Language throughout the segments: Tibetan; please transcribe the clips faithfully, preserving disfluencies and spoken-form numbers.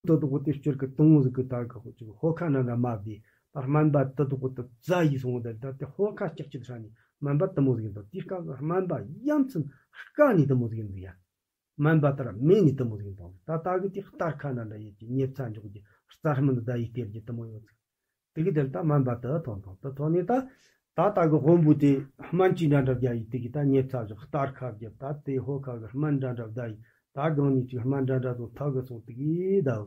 དུ་དོག་དེ་སྐྱུར་གི་དུང་ཟིག་གི་ད་གི་ཧོ་ཅིག་ཧོ་ཁ་འདྲ་འདྲ་མ་བདེ། ད་སྨན་པ་དུ་དོག་དུ་རྩ་ཡིས་སོང་བ་ད་དེ་ཧོ་ཁ་སྐྱག་སྐྱག་ཧྲ་ནི་སྨན་པ་དུ་མོ་ཟིག་ཡིན་ད། དེ་སྐབས་སྨན་པ་ཡ་མཚན་དཀའ་ནི་དུ་མོ་ཟིག་ཡིན་ཟིག་ཡ། སྨན་པ་ལྟར་མེད་ནི་དུ་མོ་ཟིག་ཡིན་དང་། ད་ལྟ་གི་དེ་སྟར་ཁ་འདྲ་འདྲ་ཡོད་ཀྱི་ཉེ་ཚ་འཇོག་རྒྱུ་རྩ་སྨན་ད་ཡི་སྟེར་རྒྱུ་དུ་མོ་ཡོད་ཟིག། དེ་གི་དེར་ད་སྨན་པ་དུ་ཐོན་དང་། དུ་ཐོན་ནས་ད་ད་ལྟ་གི་དཔོན་པོ་དེ་སྨན་གྱི་འདྲ་འདྲ་བརྒྱ་ཡི་དེ་གི་ད་ཉེ་ཚ་བཞག་སྟར་ཁ་བརྒྱབ། ད་དེ་ཧོ་ཁ་གི་སྨན་འདྲ་འདྲ་བརྒྱ་ཡི་ད་གང་ནས་ཅིག་སྨན་འདྲ་འདྲ་དང་ཐག་གི་སོང་དེ་གི་ད་འུ་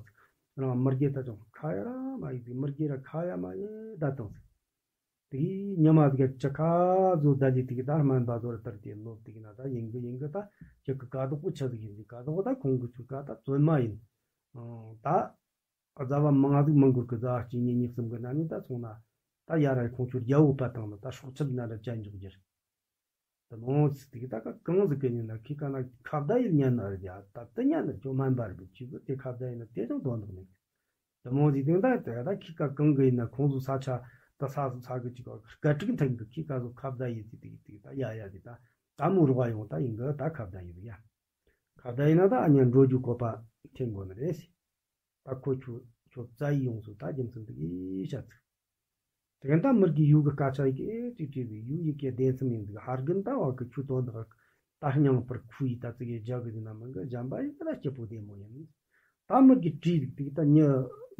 རང་མི་རྒྱལ་ད་ཅང་ཁ་ཡ་ར་མ་ཡི་དེ་མི་རྒྱལ་ར་ཁ་ཡ་མ་ཡི་ད་དང་ཟིག། དེ་གི་ཉི་མ་དེ་ག་ཅི་ཁ་བཟོ་ད་ལི་དེ་གི་ད་སྨན་པ་བཟོ་ར་ལྟར་དེ་ལོབ་དེ་གི་ན་ད་ཡིན་གི་ཡིན་གི་ད་ཅི་གི་ཀ་དོག་པོ་ཆི་ཟིག་ཡིན་ཟིག། ཀ་དོག་པོ་ད་ཁོང་གི་ཆུ་ཀ་ད་བཙོན་མ་ཡིན། ཨང་ད། བཟའ་བ་མང་ཟིག་མི་འགོར་གི་བཟའ་བ་གཅིག་གཉིས་གཉིས་གསུམ་གི་ན་ནི་ད་སོང་ན། ད་ཡ་ར་ཁོང་ཆུ་རྒྱ་བོ་པ་དང་ན་ད་སྲོག་ཆགས་ན་ར་ཅན་འཇོག་རྒྱུ་རེད། དུ་མོ་ཚིག་དེ་གི་ད་ག་གང་ཟིག་གི་ཉིན་ན་ཁི་ཀ་ན་ཁ་བརྡ་ཡིན་ཉན་ན་རེད་ཡ། ད་དུ་ཉན་ན་ཅོ་སྨན་པ་རེད་པས་ཅི་གི་དེ་ཁ་བརྡ་ཡིན་ན་དེ་ཅང་དོན་དག་མེད། དུ་མོ་ཟིག་དེང་ད་དེ་ད་ཁི་ཀ་གང་གི་ཡིན་ན་ཁོང་ཚོ་ས་ཆ་ད་ས་སུ་ས་གི་ཅིག་ག་སྐད་ཀྲིག་མཐུན་གི་ཁི་ཀ་ཚོ་ཁ་བརྡ་ཡིན་ཟིག་དེ་གི་དེ་གི་ད་ཡ་ཡ་དེ་ད་ད་མོ་རོགས་ཡོང་ད་ཡིན་གི་ད་ཁ་བརྡ་ཡིན་ཟིག་ཡ། ཁ་བརྡ་ཡིན་ན་ད་ཨ་ཉན་འགྲོ་རྒྱུ་བཀོད་པ་འཐེན་དགོས་ནི་རེད། ད་ཁོ་ཁྱོད་ཁྱོད་རྩ་ཡི་ཡོངས་སུ་ད་རྒྱུ་མཚན་དེ་གིས་བཤད་ཚིག། དེ་ག་ད་མི་གི་ཡུ་གི་སྐད་ཆ་ཡི་གེ་ཅིག་བྲིས་པའི་ཡུ་ཡི་གེ་བདེན་ཚུལ་ཡིན་འདུག། ཧར་གིན་ད་བ་གི་ཁྱོད་དོན་དག་ད་སྙིང་པར་ཁུ་ཡི་ད་ཙི་གེ་རྒྱ་གི་ཟིན་ན་མི་གི་གཞན་པ་ཡི་གི་ད་སྐྱིད་པོ་བདེ་མོ་ཡིན། ད་མི་གི་བྲིས་རིགས་དེ་གི་ད་མྱི་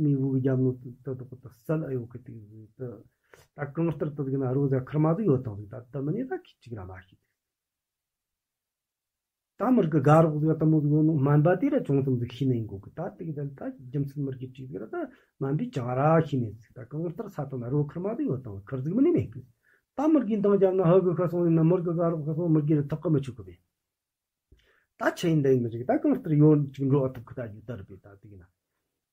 མི་བུ་གི་རྒྱབ་ནོ་ད་ད་ད་སལ་ཨ་ཡོ་གི་དེ་གི་ད་ད་གང་ལྟར་ད་ཟིག་ན་རོ་ཟ་ཁར་མ་ཟིག་ཡོད་དང་ཟིག། ད་ད་མི་ནི་ད་ཁི་ཅིག་ར་མ་ཤེས། ད་མི་རིགས་ཀྱི་དགའ་རོགས་ཟིག་དུ་མོ་ཟིག་ཡོད་ནོ་སྨན་པ་དེ་ར་ཅུང་ཙམ་ཟིག་ཤེས་ནི་ཡིན་དགོས་གི། ད་དེ་གི་ད་ད་རྒྱུ་མཚན་མི་རིགས་ཀྱི་ཅིག་ཟིག་ར་ད་སྨན་པས་ཅང་ར་ཤེས་ནི་ཟིག། ད་གང་ལྟར་ས་དོན་ན་རོ་ཁུར་མ་ཟིག་ཡོད་དང་ཁུར་ཟིག་མི་ནི་མེད་གི། ད་མི་རིགས་འདང་རྒྱབ་ན་ཧ་གི་ཁ་སོང་ཡིན་ན་མི་རིགས་ཀྱི་དགའ་རོགས་ཁ་སོང་མི་རིགས་ར་ཐག་གི་མི་ཆོད་གི་བས། ད་ཆི་ཡིན་ད་ཡིན་མི་ཅིག་ད་གང་ལྟར་ཡོད་ཅིག་འགྲོ་ཨ་ཐུབ་གི་ད་རྒྱུ་ད་ར་བས། ད་དེ་གི་ན།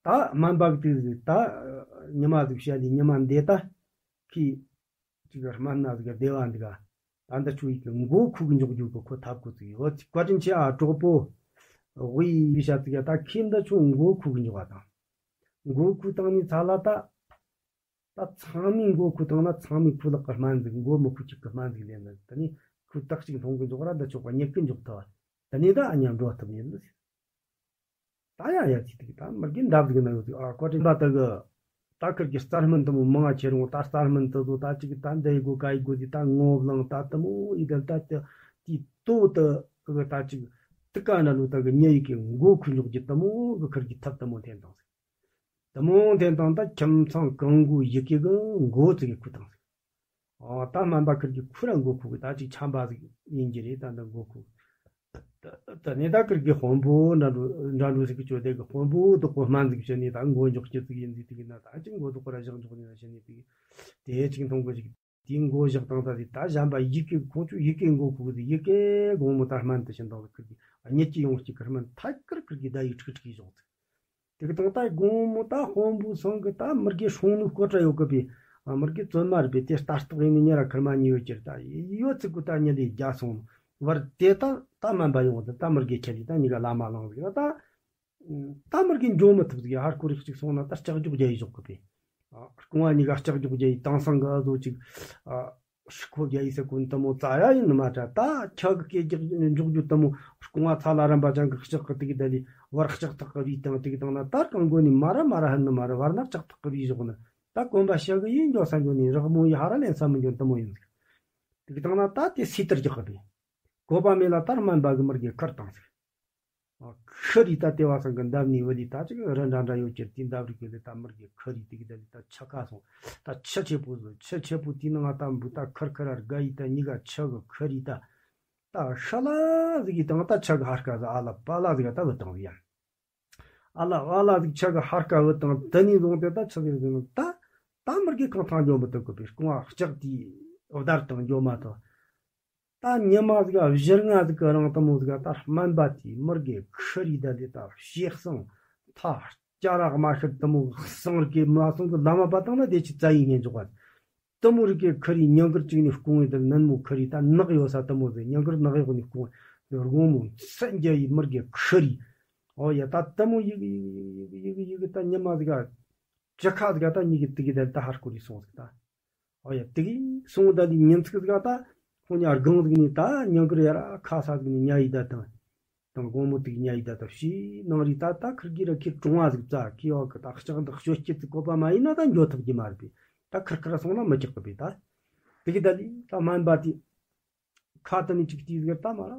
ད་སྨན་པ་གི་དུས་ཟིག་ད་ཉི་མ་ཟིག་བཤད་ལས་ཉི་མ་འདས་ད་ཁི་ཅིག་སྨན་སྣ་ཟིག་བདེ་བ་འདུག་ག། ད་འདི་ཆུ་ཡི་གི་མགོ་ཁུག་འཇོག་རྒྱུ་གི་ཁོ་ཐབས་གོ་ཚིག་ཡོད་ཚིག། བཀའ་དྲིན་ཆེ་ཨ་གྲོགས་པོ། དབུས་བཤད་ཚིག་ཡ། ད་ཁྱེད་འདི་ཆུ་མགོ་ཁུག་འཇོག་བ་དང་། མགོ་ཁུག་བཏང་ནས་ཚ་ལ་ད། ད་ཚང་མའི་མགོ་ཁུག་བཏང་ན་ཚང་མའི་ཁུག་ལག་གི་སྨན་ཟིག་མགོ་མི་ཁུག་གཅིག་གི་སྨན་ཟིག་ལེན་ན་དེ་ནས་ཁུག་རྟགས་གཅིག་མཐོང་གི་འཇོག་ར་འདི་ཆོག་པ་ཉེ་གི་འཇོག་ཐུབ་བ། དེ་ནས་ད་ཨ་ཉམས་འགྲོ་ཐུབ་ཡིན་ལ། ད་ཡ་ཡ་ཅི་ཐིག་ད་མི་རྒན་འདབ་ཟིག་ན་ཡོད་ཟིག། ཨ་ཀོ་ཏི་འདབ་ད་གི་ད་ཁིར་གི་རྩ་སྨན་དུ་མོ་མང་ང་ཁྱེར་འོང་ད་རྩ་སྨན་དུ་ཟོ་ད་ཅིག་ད་འདི་ཡི་གོ་ག་ཡི་གོ་ཟིག་ད་ངོ་བླངས་ད་དུ་མོ་ཡི་དལ་ད་དུ་དེ་ཏོ་དུ་གི་ད་ཅིག་དུ་ཀ་ན་ལུ་ད་གི་ཉེ་ཡི་གི་མགོ་ཁུ་ལོག་གི་དུ་མོ་གི་ཁིར་གི་ཐབས་དུ་མོ་འཐེན་དང་ཟིག། དུ་མོ་འཐེན་དང་ད་ཁྱིམ་ཚང་གང་གོ་ཡི་གི་གི་མགོ་ཙི་གི་ཁུ་དང་ཟིག། ཨོ་ད་སྨན་པ་ཁིར་གི་ཁུ་ར་མགོ་ཁུ་གི་ད་ཅིག་ཆམ་པ་ཟིག་ཡིན་གྱི་རེད། ད་འདི་མགོ་ཁུ། ད་ནས་ད་ཁིར་གི་དཔོན་པོ་འདྲ་འགྲོ་འདྲ་འགྲོ་ཟིག་གི་ཅོ་དེ་གི་དཔོན་པོ་དོག་པོ་སྨན་ཟིག་བྱས་ནས་ད་མགོ་འཇོག་སྐྱིད་ཟིག་ཡིན་ཟིག་དེ་གི་ན་ད་ཅིག་མགོ་དོག་པོ་ར་བཞག་འཇོག་ནས་ན་བྱས་ནས་དེ་གི་དེ་ཅིག་མཐོང་གི་ཅིག་དེའི་མགོ་བཞག་དང་ད་དེ་ད་གཞན་པ་ཡི་གེ་ཁོང་ཚོ་ཡི་གེ་མགོ་ཁུ་གི་ཟིག་ཡི་གེ་དགོང་མོ་ད་སྨན་དུ་བྱིན་དང་ཟིག་ཁིར་གི་ཉིད་ཀྱི་ཡོང་གཅིག་གི་སྨན་ཐད་ཀར་ཁིར་གི་ད་ཡི་ཁྲིག་ཁྲིག་བཞག་ཟིག། དེ་གི་དང་ད་དགོང་མོ་ད་དཔོན་པོ་ཚང་གི་ད་མི་རྒན་སྲུང་ནོ་སྐོར་བྲལ་ཡོད་གི་པས། ཨ་མི་རྒན་བཙོན་མ་རེད་པས། དེ་ལྟ་རྟོག་ཡིན་ནི་ཉེ་ར་ཁེར་མ་ཉེ་ཡོད་ཀྱི་རེད། ད་ཡོད་ཚིག་གུ་ད་ཉེ་ལས་རྒྱ་སོང་བར་དེ་ད་ད་སྨན་པ་ཡོང་ད་ད་མི་རྒན་ཁྱེར་ལས་ད་ཉི་ག་ལ་མ་ལངས་ཟིག་ད། ད་མི་རྒན་འགྱོ་མི་ཐུབ་ཟིག། ཧར་ཁོ་རིག་ཅིག་སོང་ན་ད་ལྕགས་སྒྱོག་རྒྱ་ཡི་ཞོག་གི་པས། ཨ་རྐང་བ་གཉིས་ཀ་ལྕགས་སྒྱོག་རྒྱ་ཡི་དེང་སང་གི་ཨ་ཟོ་ཅིག་ཨ། ཧྲི་ཁོ་རྒྱ་ཡི་ས་ཀུན་དུ་མོ་ཙ་ཡ་ཡིན་ནི་མ་ད་ད་ཁྱི་གི་སྐད་རྒྱག་འཇོག་རྒྱུ་དུ་མོ་རྐང་བ་ཚ་ལ་རམ་པ་ཅང་གི་ལྕགས་གི་དེ་གི་ད་ལི་བར་ལྕགས་ཐག་གི་བི་དང་དེ་གི་དང་ན་ད་རྐང་མགོ་ནི་མ་ར་མ་ར་ཧན་ནི་མ་ར་བར་ན་ལྕགས་ཐག་གི་བི་ཞོག་ནི་ད་གོན་པ་ཤ་གི་ཡིན་འཇོ་ས་འཇོ་ནི་རག་མོ་ཡི་ཧ་ར་ལེན་ས་མི་འཇོ་དུ་མོ་ཡིན་ཟིག། དེ་གི་དང་ན་ད་དེ་སི་ཏར་རྒྱག་གི་བི་གོ་པ་མེད་ལ་ད་སྨན་པ་གི་མི་རྒན་ཁར་བཏང་ཟིག། ཨ། ཁི་རི་ད་ལྟེ་བ་སང་གི་འདབས་ནས་བུད་དེ་ད་ཅིག་རི་འདྲ་འདྲ་ཡོད་ཀྱི་དེ་འདབས་རི་གི་ལི་ད་མི་རྒན་ཁི་རི་དེ་གི་ད་ལི་ད་ཆུ་ཁ་སོང་། ད་ཆུ་ཆེ་པོ་ཟོ་ཆུ་ཆེ་པོ་དེ་ནང་ང་ད་འབུ་ད་ཁར་ཁར་ར་དགའ་ཡི་ད་གཉིས་ཀ་ཆུ་གི་ཁི་རི་ད། ད་ཤ་ལ་ཟིག་གི་དང་ད་ཆུ་གི་ཧར་ཀ་ཟིག་ཨ་ལ་པ་ལ་ཟིག་ད་བུད་དང་ཟིག་ཡ། ཨ་ལ་ཨ་ལ་ཟིག་ཆུ་གི་ཧར་ཀ་བུད་དང་དེ་ནས་བཟུང་སྟེ་ད་ཆུ་ཟིག་ཟིག་ད། ད་མི་རྒན་གང་ཐང་འཇོག་མི་ཐུབ་གི་པས། རྐང་བ་ལྕགས་དེ་བརྡར་དང་འཇོག་མ་ཐུབ། ད་ཉི་མ་ཟིག་ག་བཞི་ལྔ་ཟིག་གི་རིང་དུ་མོ་ཟིག་ག་ད་སྨན་པ་དེས་མི་རྒན་ཁི་རི་ད་ལི་ད་བཤད་གསང་ཐ་སྐྱ་ར་དམར་ཤར་དུ་མོ་གསང་རི་གི་མ་སོང་གི་ལ་མ་པ་དང་ན་དེ་ཅི་རྩ་ཡི་ཉན་འཇོག་པ། དུ་མོ་རི་གི་ཁི་རི་ཉང་གར་བཅུག་ནས་སྐུང་བའི་དེར་ནན་མོ་ཁི་རི་ད་ནག་ཡོད་ས་དུ་མོ་ཟིག་ཉང་གར་ནག་ཡོད་ནས་སྐུང་བའི་དགོང་མོ་མཚན་རྒྱ་ཡི་མི་རྒན་ཁི་རི། ཨོ་ཡ་ད་དུ་མོ་ཡི་གི་ཡི་གི་ཡི་གི་ཡི་གི་ད་ཉི་མ་ཟིག་ག་ཅི་ཁ་ཟིག་ག་ད་ཉི་གི་དི་གི་ད་ད་ཧར་ཁོ་རི་སོང་ཟིག་ད། ཨོ་ཡ་དེ་གི་སོང་ད་དེ་ཉིན་ཚིག་ཟིག་ད་ཁོང་ཉ་སྒང་ཟིག་ནས་ད་ཉང་གི་ར་ཡ་ར་ཁ་ས་ཟིག་ནས་ཉ་ཡི་ད་དང་ དང་དགོང་མོ་དེ་གི་ཉལ་ཡི་ད་ད་ཕྱིའི་ནང་རི་ད་ད་ཁིར་གི་ར་ཁྱེད་གྲོང་བ་ཟིག་བཙལ་ཁྱེད་བ་གི་ད་ལྕགས་འདི་གཅོད་སྐྱིད་ཟིག་བཀོད་པ་མ་ཡིན་ན་ད་འགྱོ་ཐུབ་ཀྱི་མ་རེད་པས། ད་ཁིར་ཁིར་སོང་ན་མི་ཆགས་གི་པས་ད། དེ་གི་ད་ལི་ད་སྨན་པ་དེ། ཁ་ཏུ་ནི་ཅིག་ཅིག་ཟེར་ད་མ་ར་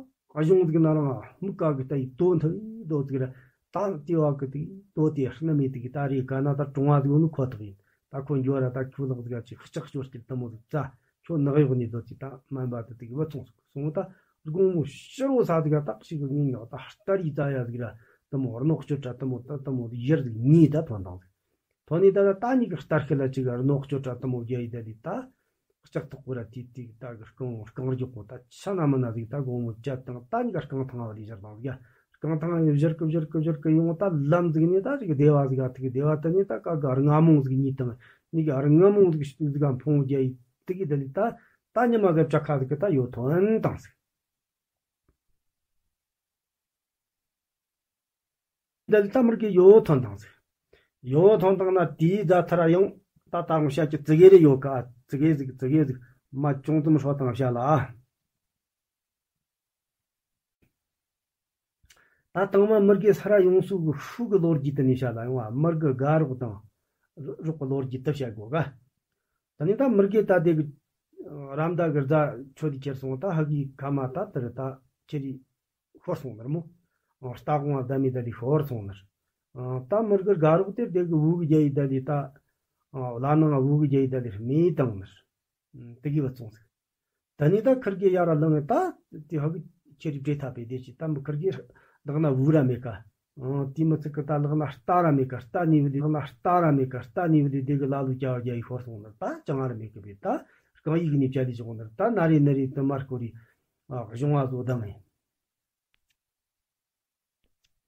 གཞུང་ཟིག་ན་རང་སྨུག་ཀ་གི་ལྟ་ཡི་དོ་མཐུ་ཡི་དོ་ཟིག་ར། ད་ལྟེ་བ་གི་དེ་དོ་དེ་སྣ་མེད་དེ་གི་ད་རེས་ག་ན་ད་གྲོང་བ་ཟིག་ཡོད་ནི་ཁོ་ཐག་ཡིན། ད་ཁོ་འགྱོ་ར་ད་ཁྱོད་ལག་ཟིག་ཅིག་ལྕགས་ཅོར་གྱི་དུ་མོ་ཟིག་བཙལ། ཁྱོད་ནག་གཡོག་ནི་དོ་ཅི་ད་སྨན་པ་དེ་དེ་གི་བུ་ཚོང་ཟིག་སོང་ད། དགོང་མོ་ཕྱི་རོ་ས་ཟིག་ད་ཞིག་གི་ཉིན་ཉོག་ད་སྟ་རི་ཙ་ཡ་ཟིག་ར་དུ་མོ་ར་ནོག་ཅོ་ཏྲ་དུ་མོ་ད་དུ་མོ་ཡར་ཟིག་ཉིས་ད་ཐོན་དང་ཟིག་ཐོན་ནི་ད་ད་ནི་གི་སྟར་ཁི་ལ་ཅིག་ར་ནོག་ཅོ་ཏྲ་དུ་མོ་རྒྱ་ཡི་ད་ལི་ད། ལྕགས་ཐོག་པོ་ར་དེ་དེ་ད་གི་རྐང་རྐང་རྒྱག་གོ་ད་ཆ་ན་མ་ན་ཟིག་ད་དགོང་མོ་བཅད་དང་ད་ནི་ག་རྐང་ཐང་བ་རི་ཞར་དང་ཟིག་རྐང་ཐང་བཞུར་གི་བཞུར་གི་བཞུར་གི་ཡོང་ད་ལམ་ཟིག་ནི་ད་ཟིག་སྡེ་བ་ཟིག་ཨ་ཐིག་སྡེ་བ་ད་ནི་ད་ཀ་ག་རྔ་མོང་ཟིག་གཉིས་དང་ནི་ག་རྔ་མོང་ཟིག་ཟིག་ག་འཕོང་རྒྱ་ཡི་དེ་གི་ད་ལི་ད་ད་ཉི་མ་ཟིག་བྲག་ཁ་ཟིག་གི་ད་ཡོད་ཐོན་དང་ཟིག་འདི་ལྟ་མིར་གི་ཡོ་ཐོན་དང་ཟིག་ཡོ་ཐོན་དང་ན་དེའི་རྫ་ཐར་ཡང་ད་ད་རུང་བཤད་ཀྱི་ཙི་གེ་རེ་ཡོད་ཀ་ཙི་གེ་ཟིག་ཙི་གེ་ཟིག་མ་ཅུང་ཙམ་ཧྲོ་དང་བཤད་ལ། ད་དང་མ་མིར་གི་ས་ར་ཡོང་སུ་གི་ཤུ་གི་ལོ་རྒྱུས་དུ་ནས་བཤད་ལ་ཡོང་བ་མིར་གི་དགའ་རོགས་དང་རོགས་གི་ལོ་རྒྱུས་དུ་བཤད་དགོས་ག་ད་ནི་ད་མིར་གི་ད་དེ་གི་རམ་ད་གི་རྫ་ཆོ་དི་ཁྱེར་སོང་ད་ཧ་གི་ཁ་མ་ད་དེར་ད་ཁྱེར་རི། ཤོར་སོང་ནར་མོ། སྟ་གོང་བ་ད་མི་ད་དི་ཤོར་སོང་ནར། ད་མིར་གི་དགའ་རོགས་དེར་དེ་གི་བུ་གི་རྒྱ་ཡི་ད་དི་ད། བླ་ནང་བུ་གི་རྒྱ་ཡི་ད་དི་མི་བཏང་ནར། དེ་གི་བ་ཙོང་ཟིག་ད་ནི་ད་ཁིར་གི་ཡ་ར་ལང་ད་དེ་ཧ་གི་ཁྱེར་རི་བྲེ་ཐ་པེ་དེ་ཅི་ད་མི་ཁིར་གི་ལག་ན་བུ་ར་མེ་ཀ་དེ་མི་ཚིག་གི་ད་ལག་ན་རྟ་ར་མེ་ཀ་རྟ་ནི་བུ་དི་ལག་ན་རྟ་ར་མེ་ཀ་རྟ་ནི་བུ་དི་དེ་གི་ལ་ལུ་ཀྱ་བ་རྒྱ་ཡི་ཤོར་སོང་ནར་ད་ཅང་ར་མེ་ཀ་བེ་ད་རྐང་ཡིག་ནི་བྱ་དི་བྱུང་ནར་ད་ན་རེ་ན་རེ་དུ་མར་ཀོ་རི། གཞུང་བ་བཟོ་དང་ངེ།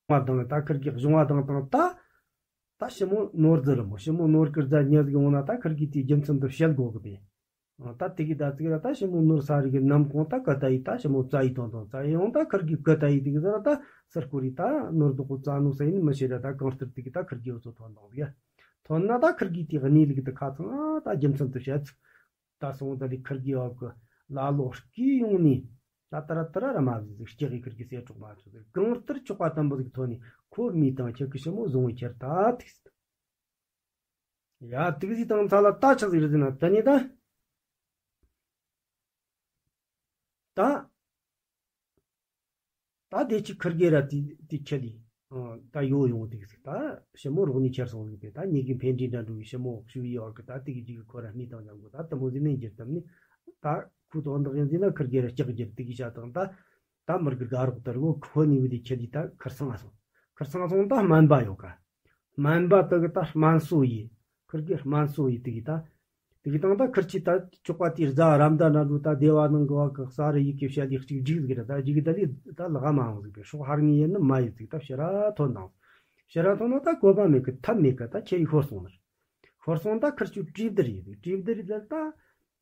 བ་དང་ད་ཁིར་གི་གཞུང་བ་དང་དང་ད། ད་ཞི་མོ་ནོར་ཟེར་ར་མོ་ཞི་མོ་ནོར་གི་རྫ་ཉེ་ཟིག་ཡོང་ན་ད་ཁིར་གི་དེའི་རྒྱུ་མཚན་དུ་བཤད་དགོས་གི་པས། ད་དེ་གི་ད་ཚིག་ར་ད་ཞི་མོ་ནོར་ས་རི་གི་ནམ་གུང་ད་ཀ་ད་ཡི་ད་ཞི་མོ་བཙའ་ཡི་དོན་དང་བཙའ་ཡི་ཡོང་ད་ཁིར་གི་ཀ་ད་ཡི་དེ་གི་ཟེར་ར་ད་སར་ཀོ་རི་ད་ནོར་དུ་ཀོ་བཙའ་ནོ་ས་ཡིན་མི་ཤེས་ར་ད་གང་ལྟར་དེ་གི་ད་ཁིར་གི་འུ་ཚོ་ཐོན་དང་ཟིག་ཡ། ཐོན་ན་ད་ཁིར་གི་དེ་གནས་ལུགས་དུ་ཁ་ཚང་ད་རྒྱུ་མཚན་དུ་བཤད་ཚིག་ད་སོང་ད་ལི་ཁིར་གི་ཡོག་གི་ལ་ལོ་སྐྱིད་ཡོང་ནི། ད་ཏ་ར་ཏ་ར་ར་མ་ཟི་ཟི་སྐྱི་གི་ཁིར་གི་སེ་གྲོག་མ་ཚོ་ཟི་གང་ལྟར་ཆོག་པ་དམ་པོ་ཟིག་ཐོན་ནི་ཁོ་མི་དང་ཁྱེད་ཀི་ཞི་མོ་བཟུང་བའི་ཁྱེར་ད་ཐིག་སི། ཡ་ཐིག་སི་དང་ཚ་ལ་ད་ཆ་ཟིག་རི་ཟི་ན་ད་ནི་ད། ད། ད་དེ་ཅི་ཁིར་གེ་ར་དེ་དེ་ཁྱེར་ལི། ད་ཡོ་ཡོང་དེ་ཟིག་ད་ཞི་མོ་རོགས་ནི་ཁྱེར་སོང་ཟིག་པས་ད་ཉེ་གི་འཕེན་འདྲི་འདྲ་འགྲོ་བའི་ཞི་མོ་ཞུ་ཡི་བ་གི་ད་དེ་གི་ཅི་གི་ཁོ་ར་མི་དང་མཉམ་གི་ད་དུ་མོ་ཟི་ནས་འགྱུར་དམ་ནི། ད་ཁུ་དོ་འདག་ཡིན་ཟི་ན་ཁིར་གེ་ར་ལྕགས་འགྱུར་དེ་གི་ཤ་དང་ད། ད་མིར་གི་དགའ་རོགས་དར་གོ་ཁོ་ནི་བི་དེ་ཁྱེར་ལི་ད་ཁིར་སང་ང་སོང་། ཁིར་སང་ང་སོང་ད་སྨན་པ་ཡོད་ཀ་སྨན་པ་དག་གི་ད་སྨན་གསོ་ཡི། ཁིར་གི་སྨན་གསོ་ཡི་དེ་གི་ད། དེ་གི་དང་ད་ཁིར་ཆི་ད་ཅོག་པ་དེ་རྫ་རམ་ད་ན་འགྲོ་ད་སྡེ་བ་ནང་གི་བ་གི་ས་རི་ཡི་གེ་བཤད་དེ་གཅིག་འཇིག་ཟིག་ར་ད་འཇིག་ད་ལི་ད་ལ་ག་མ་འོང་ཟིག་པའི་སྲོག་ཧར་ངེས་ཡིན་ནི་མ་ཡི་ཟིག་ད་ཕྱི་ར་ཐོན་དང་། ཕྱི་ར་ཐོན་ན་ད་གོ་པ་མེད་གི་ཐབས་མེད་གི་ད་ཁྱེར་ཡི་ཤོར་སོང་ནི། ཤོར་སོང་ད་ཁིར་ཆུ་གྲིབ་དི་རི་ཟིག་གྲིབ་དི་རི་ཟིག་ད།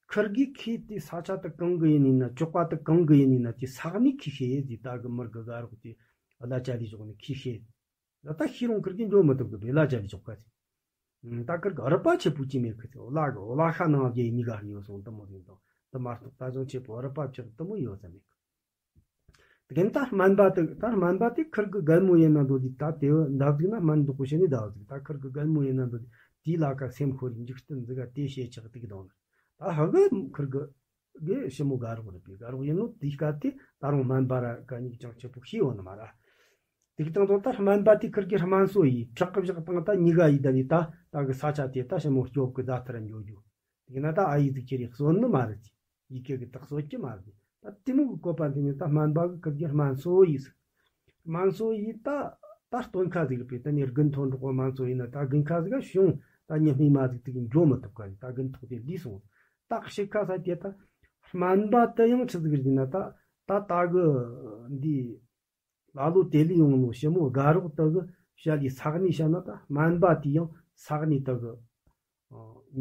ཁིར་གི་ཁི་དེ་ས་ཆ་ད་གང་གི་ཡིན་ནི་ན་ཅོག་པ་ད་གང་གི་ཡིན་ནི་ན་དེ་ས་གནས་ཁི་ཤེས་ཟིག་ད་གི་མིར་གི་དགའ་རོགས་དེ་གླ་ཆ་ལི་ཞོག་ནི་ཁི་ཤེས། ད་ད་ཤི་རུང་ཁིར་གི་འགྱོ་མི་ཐུབ་གི་བེ་གླ་ཆ་ལི་ཞོག་ག་ཟིག་ད་ཁིར་གི་རུ་པ་ཆེ་པོ་ཅི་མེད་གི་ཟིག་ལ་གི་ལ་ཤ་ནང་རྒྱ་ཡི་ནི་ག་ཡོད་སོང་ད་མོ་ཟིག་དང་ད་མ་གཏོགས་ད་ཅང་ཆེ་པོ་རུ་པ་ཕྱིར་ད་མོ་ཡོད་ས་མེད་གི་དེ་གན་ད་སྨན་པ་དེ་ད་སྨན་པ་དེ་ཁིར་གི་རྒན་མོ་ཡིན་ན་འདོད་དེ་ད་དེ་འདབ་ཟིག་ན་སྨན་འདུག་གོ་ཤེས་ནི་འདབ་ཟིག་ད་ཁིར་གི་རྒན་མོ་ཡིན་ན་འདོད་དེ་དེའི་ལ་ཀ་སེམས་ཁོ་རི་འཇིག་རྟེན་ཟིག་ག་དེ་བཤད་ཆགས་དེ་གི་དང་ད་ཧ་གི་ཁིར་གི་གི་ཞི་མོ་དགའ་རོགས་རེད་པས་དགའ་རོགས་ཡིན་ནོ་དེའི་སྐབས་དེ་ད་རུང་སྨན་པ་ར་ག་ཉིག་ཅང་ཆེ་པོ་ཤེས་ཡོད་ནི་མ་ར། དེ་གི་དང་དོ་ད་སྨན་པ་དེ་ཁིར་གི་སྨན་གསོ་ཡིས་བྲག་གི་བཞག་དང་ད་ཉི་ག་ཡི་ད་ལི་ད་ད་གི་ས་ཆ་དེ་ད་ཞི་མོ་སྐྱོབ་གི་ད་ཐར་འགྱོ་རྒྱུ། དེ་ན་ད་ཨ་ཡི་ཟིག་ཁྱེར་ཡི་གསོན་ནི་མ་རེད་ཅི། ཡི་གེ་གི་ད་གསོད་ཀྱི་མ་རེད། ད་དེ་མོ་གི་བཀོད་པ་འདི་ནི་ད་སྨན་པ་གི་ཁིར་གི་སྨན་གསོ་ཡིས། སྨན་གསོ་ཡིས་ད་ད་སྟོན་ཁ་ཟིག་རེད་པས་ད་ནི་དགུན་ཐོན་འགྲོགས་པ་སྨན་གསོ་ཡིན་ན་ད་དགུན་ཁ་ཟིག་ག་བྱུང་ད་ཉི་མའི་མ་ཟིག་དེ་གི་འགྲོ་མི་ཐུབ་ག་ད་དགུན་ཐོག་དེ་ལུས་སོང་། ད་ཕྱི་ཁ་ས་དེ་ད་སྨན་པ་དེ་ཡང་ཆི་ཟིག་རེད་ན་ད་ད་ད་གི་འདི། ལ་ལོ་དེ་ལས་ཡོང་ནོ་ཞི་མོ་དགའ་རོགས་དག་གི་བཤད་ལས་ས་གནས་བཤད་ན་ད་སྨན་པ་དེ་ཡང་ས་གནས་དག་གི་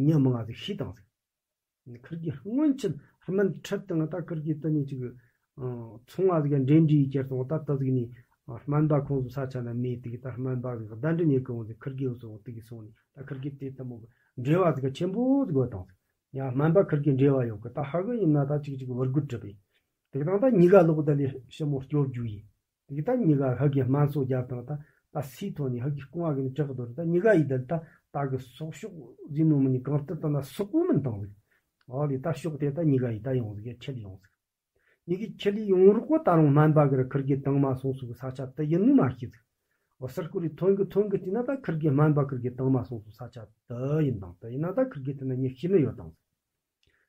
ཉི་མ་ང་ཟིག་ཤི་དང་ཟིག་ཁིར་གི་སྔོན་ཆད་སྨན་ཁྲིད་དང་ད་ཁིར་གི་དེ་ནས་ཅིག་ཚོང་བ་ཟིག་འབྲེལ་འདྲིས་ཡི་ཁྱེར་སོང་ད་ད་ཟིག་ནས་སྨན་པ་ཁོང་ཚོ་ས་ཆ་ན་མེད་དེ་གི་ད་སྨན་པ་གི་གདན་འདྲེན་ཡེ་གི་འོང་ཟིག་ཁིར་གི་འུ་ཚོ་འོང་དེ་གི་སོང་ནས་ད་ཁིར་གི་དེ་ད་མོ་གི་འབྲེལ་བ་ཟིག་ཆེན་པོ་ཟིག་ཡོད་དང་ཟིག་ཡང་སྨན་པ་ཁིར་གི་འབྲེལ་བ་ཡོད་གི་ད་ཧ་གི་ཡིན་ན་ད་ཅིག་ཅིག་བུར་རྒོད་གྲུབ་པས། དེ་གི་དང་ད་ཉི་ག་ལོག་ད་ལས་ཞི་མོ་སྐྱོབ་རྒྱུ་ཡིན། དེ་གི་ད་གཉིས་ཀ་ཧ་གི་སྨན་གསོ་རྒྱབ་དང་ད་ད་སའི་ཐོག་ནས་ཧ་གི་རྐང་བ་གི་ནས་བྲག་གི་དོར་ད་གཉིས་ཀ་ཡི་དལ་ད་ད་གི་སྲོག་ཤོག་ཟིན་ནོ་མི་ནི་གང་ལྟར་ད་ན་སྲོག་པོ་མིན་བཏང་ཟིག་ཨོ་ལི་ད་ཤོག་དེ་ད་གཉིས་ཀ་ཡི་ད་ཡོང་ཟིག་ཡ་ཁྱེར་ཡོང་ཟིག་གཉིས་ཀྱི་ཁྱེར་ལི་ཡོང་རོགས་གོ་ད་རུང་སྨན་པ་གི་ར་ཁིར་གི་དང་མ་སོང་སུ་གི་ས་ཆ་ད་ཡིན་ནི་མ་ཤེས་ཟིག་ཨོ་སར་ཀུ་རི་ཐོན་གི་ཐོན་གི་དེ་ན་ད་ཁིར་གི་སྨན་པ་ཁིར་གི་དང་མ་སོང་སུ་ས་ཆ་ད་ཡིན་དང་ད་ཡིན་ན་ད་ཁིར་གི་དེ་ན་ཉི་ཤི་ནི་ཡོད་དང་ཟིག་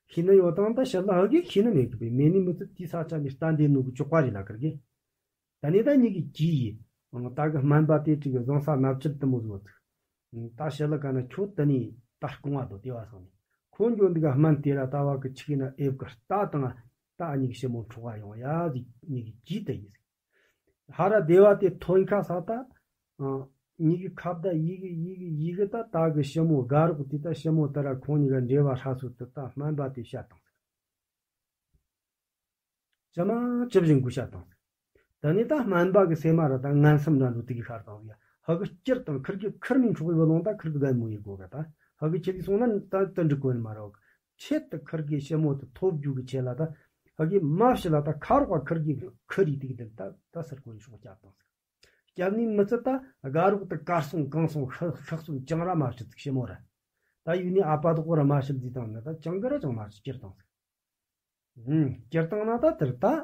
ཤི་ན་ཡོད་དང་ད་ཤི་ལ་ཧ་གི་ཤི་ན་མེད་གི་བས་མེད་ནི་མི་ཚུ་དེའི་ས་ཆ་ནས་ལྟ་འདི་ནུ་གི་ཅོག་པ་རེད་ལ་ཁར་གི། ད་ནི་ད་ཉིད་ཀྱི་ཀྱི་ཡི། ད་གི་སྨན་པ་དེ་དྲི་གི་བཟང་ས་ནབ་ཆུར་དུ་མོ་བཟོ་ཚུགས། ད་ཤི་ལ་ག་ན་ཁྱོད་དུ་ནི་ད་རྐང་བ་དོ་དེ་བ་སང་ནི། ཁོ་འགྱོ་འདི་ག་སྨན་དེ་ར་ད་བ་གི་ཆིག་ན་ཨེབ་གི་རྟ་དང་ད་ཉིད་ཀྱི་ཞི་མོ་འཕྲོག་བ་ཡོང་ཡ་ཟིག་ཉིད་ཀྱི་ཀྱི་དུ་ཡི་ཟིག་ཧ་ར་སྡེ་བ་དེ་ཐོན་ཁ་ས་ད། ཉི་གི་ཁ་བརྡ་ཡི་གི་ཡི་གི་ཡི་གི་ད་ད་གི་ཞི་མོ་དགའ་རོགས་དེ་ད་ཞི་མོ་ད་ར་ཁོང་ཉི་ག་འབྲེལ་བ་ཧྲ་སོ་དུ་ད་སྨན་པ་དེ་བཤད་དང་ཟིག་ཅི་མ་ཅི་བཞིན་གུ་བཤད་དང་ཟིག་ད་ནི་ད་སྨན་པ་གི་སེམས་མ་ར་ད་ངན་སེམས་འདྲ་འགྲོ་དེ་གི་ཤར་དང་ཟིག་ཧ་གི་སྐྱིར་དང་ཁིར་གི་ཁིར་མིན་འཕྲོག་གི་བུ་ལོང་ད་ཁིར་གི་རྒན་མོ་ཡི་གོ་ག་ད་ཧ་གི་ཁྱེད་ཀྱི་སོང་ན་ད་ད་འགྲིག་གོ་ནི་མ་ར་བ་གི་ཆེད་དུ་ཁིར་གི་ཞི་མོ་དུ་ཐོབ་རྒྱུ་གི་ཆེད་ལ་ད་ཧ་གི་མ་ཕྱི་ལ་ད་ཁ་རོག་པ་ཁིར་གི་ཁིར་ཡི་དེ་གི་དེ་ད་ད་སར་གོ་ཡི་ཤོག་བསྐྱབ་དང་ཟིག་སྐྱབས་ནི་མི་ཚད་ད་དགའ་རོགས་དུ་གར་སོང་གང་སོང་ཤག་ཤག་སོང་ཅང་ར་མ་ཤི་ཚིག་ཞི་མོ་ར། ད་ཡུལ་ནི་ཨ་ཕ་དོག་ར་མ་ཤི་ལ་ཟི་དང་ན་ད་ཅང་གི་ར་ཅང་མ་ཤི་སྐྱིར་དང་ཟིག་ཧུམ་སྐྱིར་དང་ན་ད་དེར་ད།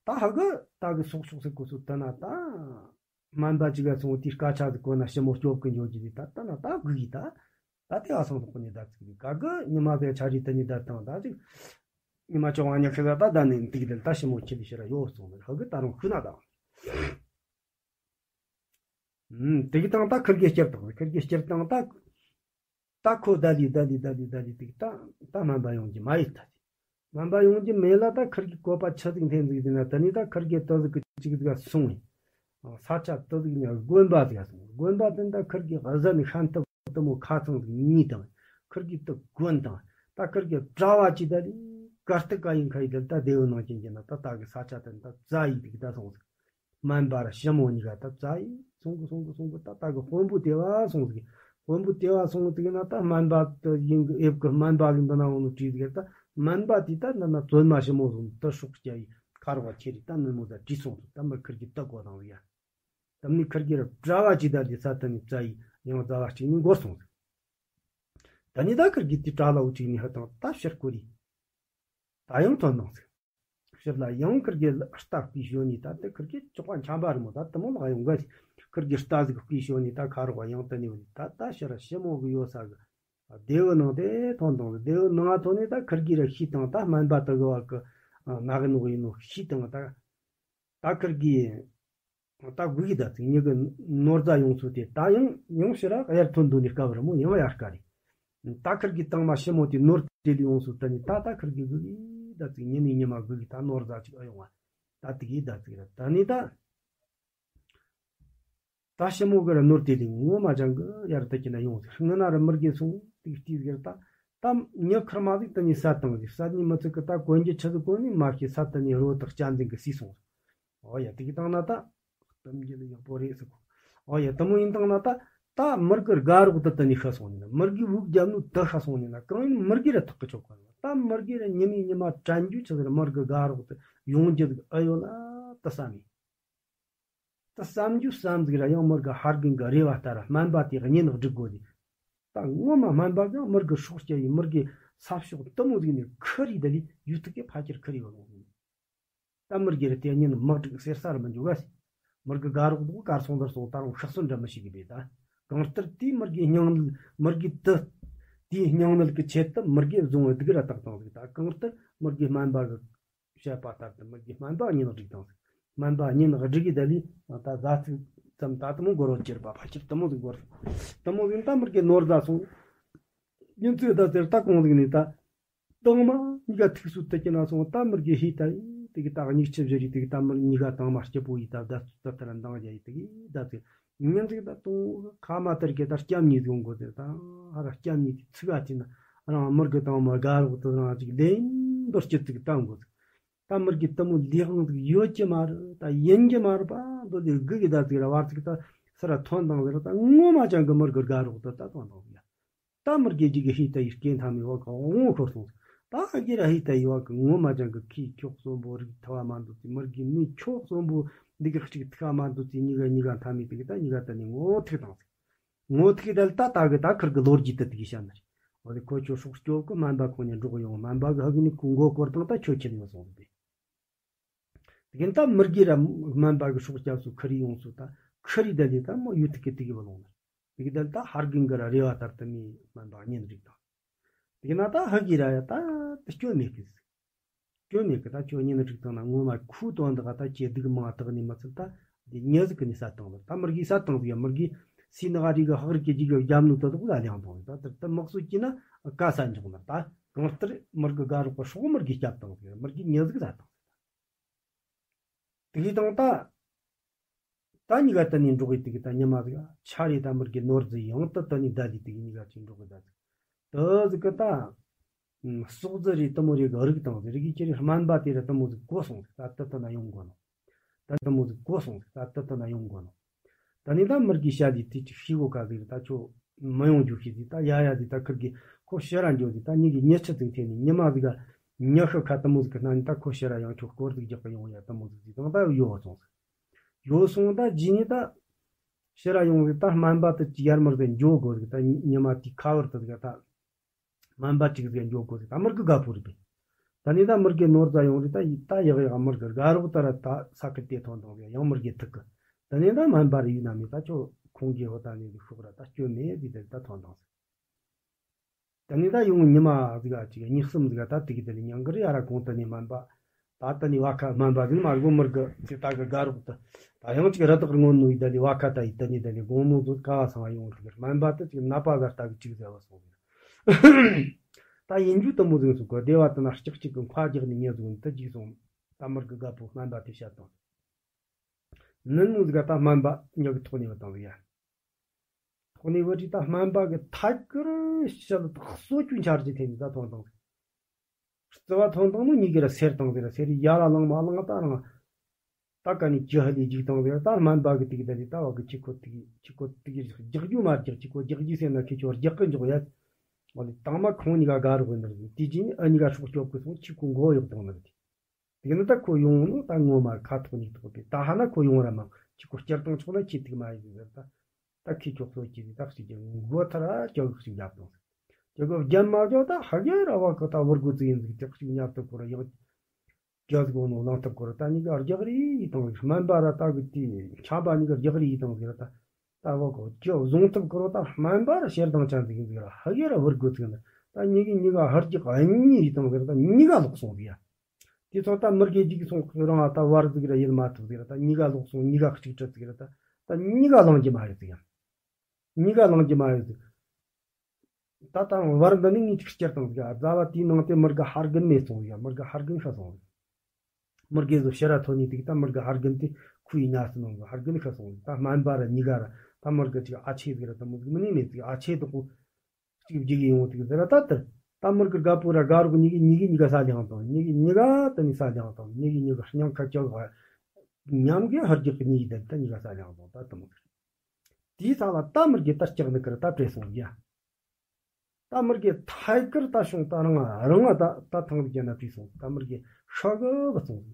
ད་ཧ་གི་ད་གི་སོག་ཤོག་ཟིག་གོ་སུ་ད་ན་ད། སྨན་པ་ཅིག་ག་སོང་དེའི་སྐད་ཆ་ཟིག་གོ་ན་ཞི་མོ་སྐྱོབ་གི་འཇོག་གི་ད་ད་ན་ད་གི་ཡི་ད། ད་དེ་ཨ་སང་དོག་གི་ནི་ད་ཚིག་གི་ག་གི་ཉི་མ་བས་ཆ་རི་ད་ནི་ད་དང་ད་ཅིག་ཉི་མ་ཅོག་བ་ཉག་ཤི་ད་ད་ད་ནི་འདི་གི་ད་ད་ཞི་མོ་ཁྱེད་ལི་ཤི་ར་ཡོ་སོང་ཧ་གི་ད་རུང་ཤུ་ན་ད། ཨུམ། དེ་གི་དང་ད་ཁིར་གེ་སྐྱིར་དང་ཁིར་གེ་སྐྱིར་དང་ད། ད་ཁོ་ད་ལི་ད་ལི་ད་ལི་ད་ལི་དེ་གི་ད་ད་སྨན་པ་ཡོང་གི་མ་ཡིན་ད། སྨན་པ་ཡོང་གི་མེད་ལ་ད་ཁིར་གེ་བཀོད་པ་ཆི་ཟིག་འཐེན་ཟིག་དེ་ན་ད་ནི་ད་ཁིར་གེ་ད་ཟིག་གི་ཅིག་ཟིག་སོང་བས། ས་ཆ་ད་ཟིག་ནི་དགོན་པ་ཟིག་སོང་དགོན་པ་དེ་ད་ཁིར་གེ་གཟན་ནི་ཤན་ཐབས་དུ་མོ་ཁ་ཚང་ཟིག་གཉིས་དང་ཁིར་གེ་ད་དགོན་དང་ད་ཁིར་གེ་གྲྭ་བ་ཅི་ད་ལི་གར་ཏི་ཀ་ཡིན་ཁ་ཡི་ད་ད་དེ་བོ་ནང་ཅན་གྱི་ན་ད་ད་གི་ས་ཆ་དེ་ད་བཙའ་ཡི་དེ་གི་ད་སོང་ཟིག་སྨན་པ་ར་ཞི་མོ་གཉིས་ཀ་ད་བཙའ་ཡི་སོང་གི་སོང་གི་སོང་གི་ད་ད་གི་དཔོན་པོ་དེ་བ་སོང་ཟིག་དཔོན་པོ་དེ་བ་སོང་གི་ན་ད་སྨན་པ་དེ་ཡིན་གི་ཨེབ་གི་སྨན་པ་གི་འདི་ན་འོང་ནོ་བྲིས་ཟིག་ད་སྨན་པ་དེ་ད་ན་ན་བཙོན་མ་ཞི་མོ་སོང་ད་ཤོག་སྐྱ་ཡི་ཁ་རོག་ཁྱེར་ཡི་ད་ནུ་མོ་ད་བྲིས་སོང་ཟིག་ད་མི་ཁིར་གི་ད་གོ་དང་ཟིག་ཡ། ད་མི་ཁིར་གི་ར་གྲྭ་བ་ཅི་ད་ལི་ས་ད་ནི་བཙའ་ཡི་ཡང་བཙའ་བ་གཅིག་ནི་འགོར་སོང་ཟིག་ད་ནི་ད་ཁིར་གི་དེ་གྲྭ་ལ་འུ་ཅིག་ནི་ཧ་དང་ད་ཕྱིར་ཁོ་རི། ད་ཡང་ཐོན་དང་ཟིག་ཕྱིར་ལ་ཡང་ཁིར་གི་རྟ་བརྐུས་ཞོན་ནི་ད་དེ་ཁིར་གི་ཅོག་པ་འཆམ་པ་རི་མོ་ད་དུ་མོ་ལག་ཡོང་ག་ཟིག་ཁིར་གི་རྟ་ཟིག་བརྐུས་ཞོན་ནི་ད་ཁ་རོག་པ་ཡང་ད་ནི་བ་ནི་ད་ད་ཕྱིར་ཞི་མོ་གི་ཡོད་ས་གི་སྡེ་བུ་ནང་དེ་ཐོན་དང་ཟིག་སྡེ་བུ་ནང་ཐོན་ནི་ད་ཁིར་གི་ར་ཤི་དང་ད་སྨན་པ་དུ་གི་བ་གི་ནག་གི་ནོག་ཡིན་ནོ་ཤི་དང་ད་ད་ཁིར་གི་ད་དགུ་གི་ད་ཚིག་ཉི་གི་ནོར་རྫ་ཡོང་ཚུལ་དེ་ད་ཡང་ཡང་ཕྱིར་ར་གཡར་ཐོན་འདུག་ནི་སྐབས་རི་མོ་ཡང་ཡར་དཀའ་རེད། ད་ཁིར་གི་དང་མ་ཞི་མོ་དེ་ནོར་དེ་ལ་ཡོང་ཚུལ་ད་ནི་ད་ད་ཁིར་གི་དགུ་གི་ད་ཚིག་ཉི་མའི་ཉི་མ་དགུ་གི་ད་ནོར་རྫ་ཅིག་ཨ་ཡོང་བ་ད་དེ་གི་ད་ཚིག་ར་ད་ནི་ད་ད་ཞི་མོ་གི་ར་ནོར་དེ་ལ་ངོ་མ་ཅང་གི་ཡར་ད་ཀྱི་ན་ཡོང་ཟེར་ངི་ན་ར་མི་རྒས་སོང་དེ་གི་ལྟས་ཟེར་ད་ད་ཉི་ཁར་མ་ཟིག་ད་ནི་ས་དང་ཟིག་ས་ནི་མི་ཚིག་གི་ད་གོན་གྱི་ཆི་ཟིག་གོན་ནི་མ་ཤེས་ས་ད་ནི་རོ་དག་སྐྱ་འཛིན་གི་སི་སོང་ཟིག་ཨོ་ཡ་དེ་གི་བཏང་ན་ད། གཏམ་རྒྱུད་ལ་ཡག་པོ་རེད་ཟེར་གོ་ཨོ་ཡ་དེ་མོ་ཡིན་བཏང་ན་ད། ད་མི་རྒི་དགའ་རོགས་ད་ད་ནི་ཤ་སོང་ནི་ན་མི་རྒི་དབུགས་རྒྱབ་ནུ་ད་ཤ་སོང་ནི་ན་གང་ཡིན་མི་རྒི་ར་ཐག་གི་ཆོད་གོ་ད་མི་རྒི་ར་ཉི་མའི་ཉི་མ་དྲན་རྒྱུ་ཆི་ཟེར་མི་རྒི་དགའ་རོགས་ད་ཡོང་རྒྱུ་ཟིག་ཨ་ཡོད་ལ་ད་བསམ་ཡིན། ད་བསམ་རྒྱུ་བསམ་ཟིག་ར་ཡང་མི་རྒི་ཧར་གིན་གི་རེ་བ་ལྟར་སྨན་པ་དེ་གཉེན་སྒྲིག་དགོས་ཟིག་ད་ངོ་མ་སྨན་པ་ཀྱང་མི་རྒི་སྲོག་སྐྱེལ་ཡིན་མི་རྒི་ས་ཕྱོགས་དུ་མོ་ཟིག་ནས་ཁུར་ཡི་ད་ལི་ཡུ་ཐུག་གི་ཕ་ཁྱེར་ཁུར་ཡི་བ་ལོང་ཡིན། ད་མི་རྒྱུད་ར་དེ་གཉིས་ནི་དམག་འཁྲུག་ཟེར་ས་ར་མི་འཇུག་ག་ཟེར། མི་རྒྱུད་དགའ་རོགས་འདུག་གར་སོང་དར་སོང་ད་རུང་ཤག་སོན་འདྲ་མི་ཞིག་གི་བས་ད། གང་ལྟར་དེའི་མི་རྒྱུད་སྙིང་ནད་མི་རྒྱུད་དུ། དེའི་སྙིང་ནད་ཀྱི་ཆེད་དུ་མི་རྒྱུད་བཟུང་བའི་སྡུག་ར་བཏགས་བཏང་ཟིག་ད་གང་ལྟར་མི་རྒྱུད་སྨན་པ་གི་བཤད་པ་ལྟར་དུ་མི་རྒྱུད་སྨན་པ་གཉིས་ནི་བསྒྲིགས་བཏང་ཟིག་སྨན་པ་གཉིས་ནི་བསྒྲིགས་གི་ད་ལི་ད་ཟླ་ཚིགས་ཙམ་ད་དུ་མོ་འགོར་བ་ཅེར་པ་ཕ་ཁྱེར་དུ་མོ་ཟིག་འགོར་ཟིག་དུ་མོ་ཟིག་ད་མི་རྒྱུད་ནོར་ཟ་སོང་། ཉིན་ཚིག་ད་ཟེར་ད་གང་ཟིག་ནི་ད། དང་མ་གཉིས་ཀ་ཐུགས་སུ་དུ་ཀྱི་ན་སོང་ད་མི་རྒྱུད་ཧི་ད་ཡི་དེ་གི་ད་གཉིས་ཆི་བཞི་རི་དེ་གི་ད་མི་གཉིས་ཀ་དང་མ་སྐྱིད་པོ་ཡི་ད་ད་ད་ད་ར་འདང་རྒྱ་ཡི་དེ་གི་ད་ཚེ་ཉིན་ཚིག་ད་དུང་ཁ་མ་ལྟར་གི་ད་སྐྱམ་གཉིས་ཡོང་དགོས་ཟེར་ད་ཧ་ར་སྐྱམ་གཉིས་དེ་ཚིག་ག་ཅི་ན་རང་མི་རྒྱུད་དང་མ་དགའ་རོགས་དུ་རང་ཅིག་ལེན་འདོར་སྐྱིད་ཚིག་བཏང་དགོས་ཟེར་ད་མི་རྒྱུད་དུ་མོ་ལས་དབང་ཟིག་ཡོད་ཀྱི་མ་རེད་ད་ཡིན་གྱི་མ་རེད་པ་འདོད་དེ་སྒུག་གི་ད་ཚིག་ར་བར་ཚིག་ད་སི་ར་ཐོན་དང་ཟེར་ད་ངོ་མ་ཅང་གི་མི་རྒྱུད་དགའ་རོགས་དུ་ད་ཐོན་དང་ཟེར་ཡ། ད་མི་རྒྱུད་ཀྱི་ཧི་ད་ཡི་སྐྱེ་མཐའ་མི་བ་ག་དབང་ཤོར་སོང་། ད་ཨ་གི་ར་ཧི་ད་ཡི་བ་གི་ངོ་མ་ཅང་གི་ཁི་ཁྱོག་གསོན་པོ་རིགས་ཐ་བ་མ་འདུག་ཏེ་མི་རྒྱུད་མི་ཁྱོག་གསོན་པོ་ འདི་གི་གཅིག་ཐུག་མ་འདུག་ཚེ་གཉིས་ཀ་གཉིས་ཀ་མཐའ་མི་དེ་གི་ད་གཉིས་ཀ་ད་ནི་ངོ་ཐུག་དང་ཟིག་ངོ་ཐུག་དལ་ད་ད་གི་ད་ཁིར་གི་ལོ་རྒྱུས་ད་དེ་གི་བཤད་ནི་རེད། འོ་དེ་ཁོ་ཁྱོད་སྲོག་སྐྱོབ་གི་སྨན་པ་ཁོང་ནས་འགྲོགས་ཡོང་། སྨན་པ་གི་ཧ་གི་ནི་ཁོ་མགོ་སྐོར་དང་ད་ཁྱོད་ཁྱེར་ཡོང་སོང་ཟིག་དེ་གི་ད་མི་རྒས་ར་སྨན་པ་གི་སྲོག་སྐྱབས་སུ་ཁིར་ཡོང་སོང་། ད་ཁིར་ཡི་ད་ལི་ད་མོ་ཡུ་ཐུག་གི་དེ་གི་བ་ལོང་ནི་དེ་གི་དལ་ད་ཧར་གིན་གི་ར་རེ་བ་ལྟར་དུ་མི་སྨན་པ་གཉེན་སྒྲིག་དང་། དེ་གི་ན་ད་ཧ་གི་ར་ཡ་ད་ད་སྐྱོན་མེད་གི་ཟིག་སྐྱོན་མེད་གི། ད་ཁྱོད་གཉེན་སྒྲིག་དང་ན་ངོ་མ་ཁུ་དོན་དག་ད་ཁྱེད་སྡུག་མང་དག་ནི་མ་ཚད་ད་དེ་ཉེ་ཟིག་གི་ནི་ས་དང་ལ་ད་མི་རྒས་ས་དང་ཟིག་ཡ་མི་རྒས་སི་ནི་ཧ་རི་གི་ཧག་རི་གི་ཇི་གི་རྒྱབ་ནུ་ད་དུ་ལ་ལེང་དང་ད་དེ་ད་དམག་སུ་ཅི་ན་ཀ་ས་འཇོག་ན་ད་གང་ལྟར་མི་རྒས་དགའ་རོགས་པ་སྲོག་མི་རྒས་སྐྱབས་དང་ཟིག་མི་རྒས་ཉེ་ཟིག་ས་དང་ཟིག་དེ་གི་དང་ད། ད་གཉིས་ཀ་དེ་ནས་འགྲོགས་ཡི་དེ་གི་ད་ཉི་མ་ཟིག་ཆ་རེ་ད་མི་རྒས་ནོར་རྫི་ཡང་ད་ད་ནི་ད་ལི་དེ་གི་གཉིས་ཀ་ཅིག་འགྲོགས་གི་ད་ཟིག་དེ་ཟིག་གི་ད་ཟོག་རྫི་རེ་དེ་མོ་རེ་གི་རིགས་དང་ཟིག་རིགས་ཀྱི་ཅི་རེ་སྨན་པ་དེ་ར་དེ་མོ་ཟིག་གོ་སོང་ཟིག་ད་ད་ད་ན་ཡོང་གོ་ནོ། ད་དེ་མོ་ཟིག་གོ་སོང་ཟིག་ད་ད་ད་ན་ཡོང་གོ་ནོ། ད་ནི་ད་མི་རྒས་ཤ་ལི་དེ་ཅིག་ཤི་གོ་ཀ་ཟིག་རེ་ད་ཁྱོད་མི་ཡོང་རྒྱུ་ཤི་ཟིག་ད་ཡ་ཡ་ཟིག་ད་ཁིར་གི་ཁོ་ཕྱི་ར་འགྱོ་ཟིག་ད་གཉིས་གི་ཉེ་ཆ་ཟིག་ཐེ་ནི་ཉི་མ་ཟིག་ག་ཉི་ཤུ་ཁ་དེ་མོ་ཟིག་གི་སྣ་ནི་ད་ཁོ་ཕྱི་ར་ཡང་ཁྱོད་སྐོར་ཟིག་རྒྱག་གི་ཡོང་ཡ་དེ་མོ་ཟིག་ཟིག་དང་ད་ཡོ་བ་སོང་ཟིག་ཡོ་སོང་ད་རྗེས་ནས་ད་ཕྱིར་ར་ཡོང་ཟིག་ད་སྨན་པ་དེ་ཅི་ཡར་མར་ཟིག་འགྱོ་དགོ་ཟིག་ད་ཉི་མ་དེ་ཁ་བར་དུ་ཟིག་ད་སྨན་པ་ཅིག་ཟིག་འགྱོ་དགོ་ཟིག་ད་མི་རྒས་དགའ་པོ་རེད་པས། ད་ནི་ད་མི་རྒས་ནོར་རྫ་ཡོང་རེད་ད་ཡི་ད་ཡག་ཡག་མི་རྒས་དགའ་རོགས་ད་ར་ད་ས་ཁུལ་དེ་ཐོན་དང་ཟིག་ཡང་མི་རྒས་ཐུག་གི་ད་ནི་ད་སྨན་པ་རེ་ཡིན་ན་མི་ད་ཁྱོད་ཁོང་གི་འོ་ད་ནི་ཟིག་ཤོག་ར་ད་སྐྱོན་མེད་ཟིག་ད་ད་ཐོན་དང་ཟིག་ད་ནི་ད་ཡོང་ཉི་མ་ཟིག་ག་ཅིག་གཉིས་གསུམ་ཟིག་ག་ད་དེ་གི་དེ་ནི་ཉང་གི་རི་ཡ་ར་གོང་དུ་ནི་སྨན་པ། ད་ད་ནི་བ་ཁ་སྨན་པ་ཟིག་མ་སྒོ་མི་རྒས་ཅིག་ད་གི་དགའ་རོགས་ད། ད་ཡང་ཅིག་ར་དག་རི་སྔོན་ནོ་ཡི་ད་ནི་བ་ཁ་ད་ཡི་ད་ནི་ད་ནི་དགོང་མོ་ཟོ་ཀ་བ་སང་བ་ཡོང་རིག་སྨན་པ་ད་ཅིག་ནད་པ་ཟ་ལྟ་གི་ཅིག་ཟེར་བ་སོང་། ད་ཡིན་རྒྱུ་དུ་མོ་ཟིག་སོང་གི་སྡེ་བ་དུ་ན་ལྕགས་གཅིག་གི་མཁའ་རྒྱག་ནི་ཉེ་ཟུག་ནི་ད་ཅིག་སོང་། ད་མི་རྒས་དགའ་པོ་སྨན་པ་དེ་བཤད་དང་། ནུ་ནུ་ཟིག་ག་ད་སྨན་པ་ཉག་གི་ཐོག་ནས་བ་དང་ཟིག་ཡ། ཐོག་ནས་བུ་ཁྲིད་ད་སྨན་པ་གི་ཐད་ཀར་ཞི་ལུ་དག་གསོ་བཅོས་འཆར་གཞི་ཐེབས་ནས་ད་ཐོན་དང་། རྩི་བ་ཐོན་དང་ནོ་གཉིས་ཀྱི་ར་སེར་དང་ཟེར་སེར་ཡ་ལ་ལང་མ་ལང་ད་རང་། ད་ག་ནས་ཅི་ཧ་ལས་འཇིག་དང་ཟེར་ད་སྨན་པ་གི་དིག་ད་ལི་ད་བ་གི་ཅི་ཁོ་དིག་ཅི་ཁོ་དིག་རྒྱག་རྒྱུ་མ་རྒྱག་ཅི་ཁོ་རྒྱག་རྒྱུ་ཟེར་ན་ཁི་ཆོ་རྒྱག་གི་འཇོག་ཡ། འོ་ལི་དང་མ་ཁོང་གཉིས་ཀ་དགའ་རོགས་ཡིན་ནི་རེད། དེ་རྗེས་ཨ་གཉིས་ཀ་སྲོག་སྐྱོབ་གི་སོང་ཅི་ཁོ་མགོ་གཡོག་དང་ནི་རེད། དེ་ནི་ད་ཁོ་ཡོང་ནོ་ད་ངོ་མ་ཁ་ཐོག་ཉིད་ཐོག་པས་ད་ཧ་ན་ཁོ་ཡོང་ར་མང་ཁྱི་ཁོ་བསྐྱུར་བཏང་ཆོག་ན་ཁྱི་ཐིག་མ་ཡིན་ཟེར་ད། ད་ཁྱི་ཁྱོག་ཚོ་ཁྱི་ཟིག་ད་ཞིག་གི་མགོ་ཐར་ཨ་ཅག་ཞིག་བརྒྱབ་བཏང་ཟེར། ཅག་གི་རྒྱབ་མ་ཅོག་ད་ཧ་གེ་ར་བ་ཁོ་ད་བུར་གོ་ཙི་ཡིན་ཟིག་ཅག་ཞིག་ཉབ་ཐུབ་ཁོ་ར་ཡག་རྒྱ་ཟིག་འོ་ནོ་ལང་ཐུབ་ཁོ་ར་ད་གཉིས་ཀ་རྒྱག་རེ་ཡིས་བཏང་ཟིག་སྨན་པ་ར་ད་གི་དེ་ཆམ་པ་གཉིས་ཀ་རྒྱག་རེ་ཡིས་བཏང་ཟིག་ར་ད། ད་བ་ཁོ་ཅི་བཟུང་ཐུབ་ཁོ་ར་ད་སྨན་པ་ར་ཤེར་དང་ཅན་ཟིག་ཡིན་ཟིག་ར་ཧ་གེ་ར་བུར་གོ་ཙི་ཡིན་ཟིག་ད་གཉིས་ཀའི་གཉིས་ཀ་ཧར་རྒྱག་གཉིས་ཡིས་བཏང་ཟིག་ར་ད་གཉིས་ཀ་ལོག་སོང་ཟིག་ཡ། དེ་ཚོ་ད་མི་རྒས་འཇིག་སོང་རང་ད་བར་ཟིག་ར་ཡིད་མ་ཐུབ་ཟིག་ར་ད་གཉིས་ཀ་ལོག་སོང་གཉིས་ཀ་གཅིག་ཁྲིད་ཟིག་ར་ད། ད་གཉིས་ཀ་ལང་རྒྱུ་མ་ཡོད་ཟིག་ཡ། གཉིས་ཀ་ལང་རྒྱུ་མ་ཡོད་ཟིག་ད་ད་བར་འདི་ནི་ངས་ཅིག་སྐྱུར་བཏང་ཟིག་རྫ་བ་དེའི་ནང་དེ་མི་རྒས་ཧར་རྒན་མེད་སོང་ཟིག་མི་རྒས་ཧར་རྒན་ཤི་སོང་ཟིག་མི་རྒས་ཟོ་ཕྱི་ར་ཐོན་ནས་དེ་ད་མི་རྒས་ཧར་རྒན་དེ་ཁོའི་ཉལ་སུ་ནང་ཟིག་ཧར་རྒན་ཤི་སོང་ཟིག་ད་སྨན་པ་ར་གཉིས་ཀ་ར་ད་མི་རྒས་ཅིག་ཨ་ཆེ་ཟིག་ར་ད་མོ་ཟིག་མི་ནི་མེད་ཟིག་ཨ་ཆེ་དོག་པོ། གཅིག་བརྗེ་གི་ཡོང་ཐུག་ཟེར་ད་ལྟར། ད་མི་རྒས་དགའ་པོ་ར་དགའ་རོགས་གཉིས་ཀྱི་གཉིས་ཀྱི་གཉིས་ཀ་ས་ལེང་དང་གཉིས་ཀྱི་གཉིས་ཀ་ད་ནི་ས་ལེང་དང་གཉིས་ཀྱི་གཉིས་ཀ་སྙིང་ཁ་ཅག་ག་མཉམ་གི་ཧར་རྒྱག་གི་གཉིས་ཀྱི་ད་ད་གཉིས་ཀ་ས་ལེང་དང་ད་དུ་མི་རྒས། དེའི་ས་ལ་ད་མི་རྒས་ད་སྐྲག་ནི་ཀར་ད་བྲེལ་སོང་ཡ། ད་མི་རྒས་ཐད་ཀར་ད་བྱུང་ད་རང་རང་ད་ད་ཐང་རྒྱ་ན་བྲིས་སོང་ད་མི་རྒས་ཤ་གི་བ་སོང་།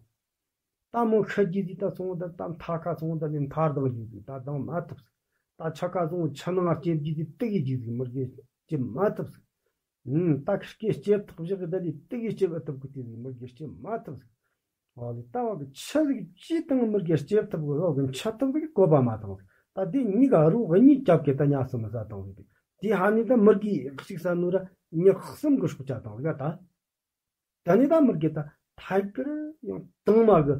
ད་མོ་ཤི་རྒྱུ་དེ་ད་སོང་ད་ད་མཐའ་ཁ་སོང་ད་ནི་མཐའ་ལྡང་རྒྱུ་དེ་ད་ལྡང་མ་ཐུབ་ཟིག་ད་ཆ་ཁ་སོང་ཆུ་ནང་སྐྱེ་རྒྱུ་དེ་ཏི་གི་རྒྱུ་ཟིག་མི་རྒས་སྐྱེ་མ་ཐུབ་ཟིག་ཨུམ་ད་ཁི་སྐྱེ་སྐྱེ་ཐུབ་བཞག་གི་ད་ནི་ཏི་གི་སྐྱེ་བ་ཐུབ་གི་དེ་ཟིག་མི་རྒས་སྐྱེ་མ་ཐུབ་ཟིག་འོ་ལེ་ད་བ་གི་ཆུ་ཟིག་ཅི་དང་མི་རྒས་སྐྱེ་ཐུབ་གི་བ་གི་ཆུ་ཐུབ་ཟིག་གོ་བ་མ་བཏང་ཟིག་ད་དེ་གཉིས་ཀ་རུ་གཉིས་རྒྱབ་གི་ད་ཉག་སུ་མི་ཟ་བཏང་ཟིག་དེ་ཧ་ནི་ད་མི་རྒས་གཅིག་ས་ནུ་ར་ཉག་གསུམ་གི་སྲོག་ཆགས་བཏང་ཟིག་ད། ད་ནི་ད་མི་རྒས་ད་ཐད་ཀར་ཡང་དང་མ་གི་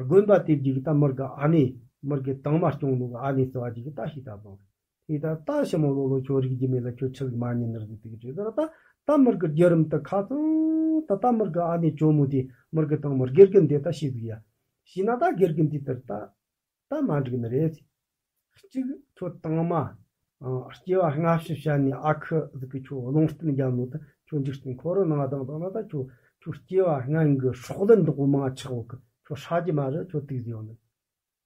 དགོན་པ་དེ་རྒྱུག་ད་མི་རྒས་ཨ་ནེ་མི་རྒས་དང་མ་སྐྱོང་ནོ་གི་ཨ་ནེ་སི་བ་རྒྱུག་ད་ཤི་ད་བང་ཤི་ད་ད་ཞི་མོ་ལོ་ལོ་ཁྱོད་རིག་རྒྱུ་མེད་ལ་ཁྱོད་ཆི་ཟིག་མ་ཉན་ནི་རེད་དེ་གི་ད་ད་ད་མི་རྒས་རྒྱུ་རིམ་ད་ཁ་ཚང་ད་ད་མི་རྒས་ཨ་ནེ་ཇོ་མོ་དེ་མི་རྒས་དང་མ་དགེ་རྒན་དེ་ད་ཤི་ཟིག་ཡ་ཤི་ན་ད་དགེ་རྒན་དེ་ལྟར་ད། ད་མ་འགྲིག་ནི་རེད། གཅིག་ཁྱོད་དང་མ། ཨ། སྐྱེ་བ་སྔ་ཕྱི་བཤད་ནས་ཨ་ཁུ་ཟིག་གིས་ཁྱོད་རླུང་རྟེན་བརྒྱབ་ནོ་ད་ཁྱོད་འཇིག་རྟེན་འཁོར་བའི་ནང་ལྡང་བཏང་ན་ད་ཁྱོད་ཁྱོད་སྐྱེ་བ་སྔན་གྱི་སྲོག་ལན་འདོགས་པོ་མང་ཆགས་བོ་གི་ཁྱོད་ཧྲ་རྒྱུ་མ་རེད་ཁྱོད་དུག་ཟིག་ཡོང་ནི།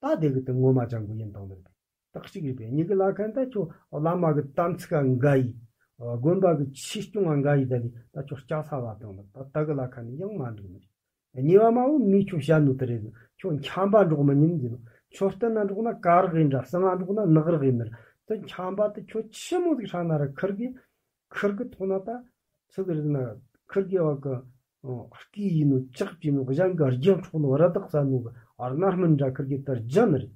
ད་དེ་གི་དེ་ངོ་མ་ཅང་གི་ཡིན་དང་ནི་རེད། ད་གཅིག་རེད་པས་གཉིས་གི་ལ་ཁན་ད་ཁྱོད་བླ་མ་གི་དམ་ཚིག་ག་འགའ་ཡི། དགོན་པ་གི་ཆོས་སྐྱོང་ག་འགའ་ཡི་ད་ནི་ད་ཁྱོད་སྐྱ་ས་བ་དང་ནི་ད་ད་གི་ལ་ཁན་ནི་ཡང་མ་འགྲིག་ནི་རེད། གཉིས་པ་མ་བོ་མིས་ཁྱོད་བཤད་ནོ་དེ་རེད། ཁྱོད་འཁྱམ་པ་འགྲོགས་མི་ཉན་ཟེར་ནོ། མཆོད་རྟེན་ན་འགྲོགས་ན་དཀར་རག་ཡིན་འདྲ། གསང་སྔགས་འགྲོགས་ན་ནག་རག་ཡིན་ནི་རེད། དེ་འཁྱམ་པ་དེ་ཁྱོད་ཆི་མོ་ཟིག་ཧྲ་ན་ར་ཁིར་གི་ཁིར་གི་ཐོག་ན་ད་ཆི་ཟིག་རེད་ན། ཁིར་གི་བ་གི་སྐེ་ཡིན་ནོ་ལྕགས་ཀྱི་ནོ། གཞན་གི་རྒྱུ་འཕྲོག་ནོ་ར་དག་ས་ནོ་གི་རྣ་སྨིན་འདྲ་ཁིར་གི་དར་རྒྱུ་ནི་རེད།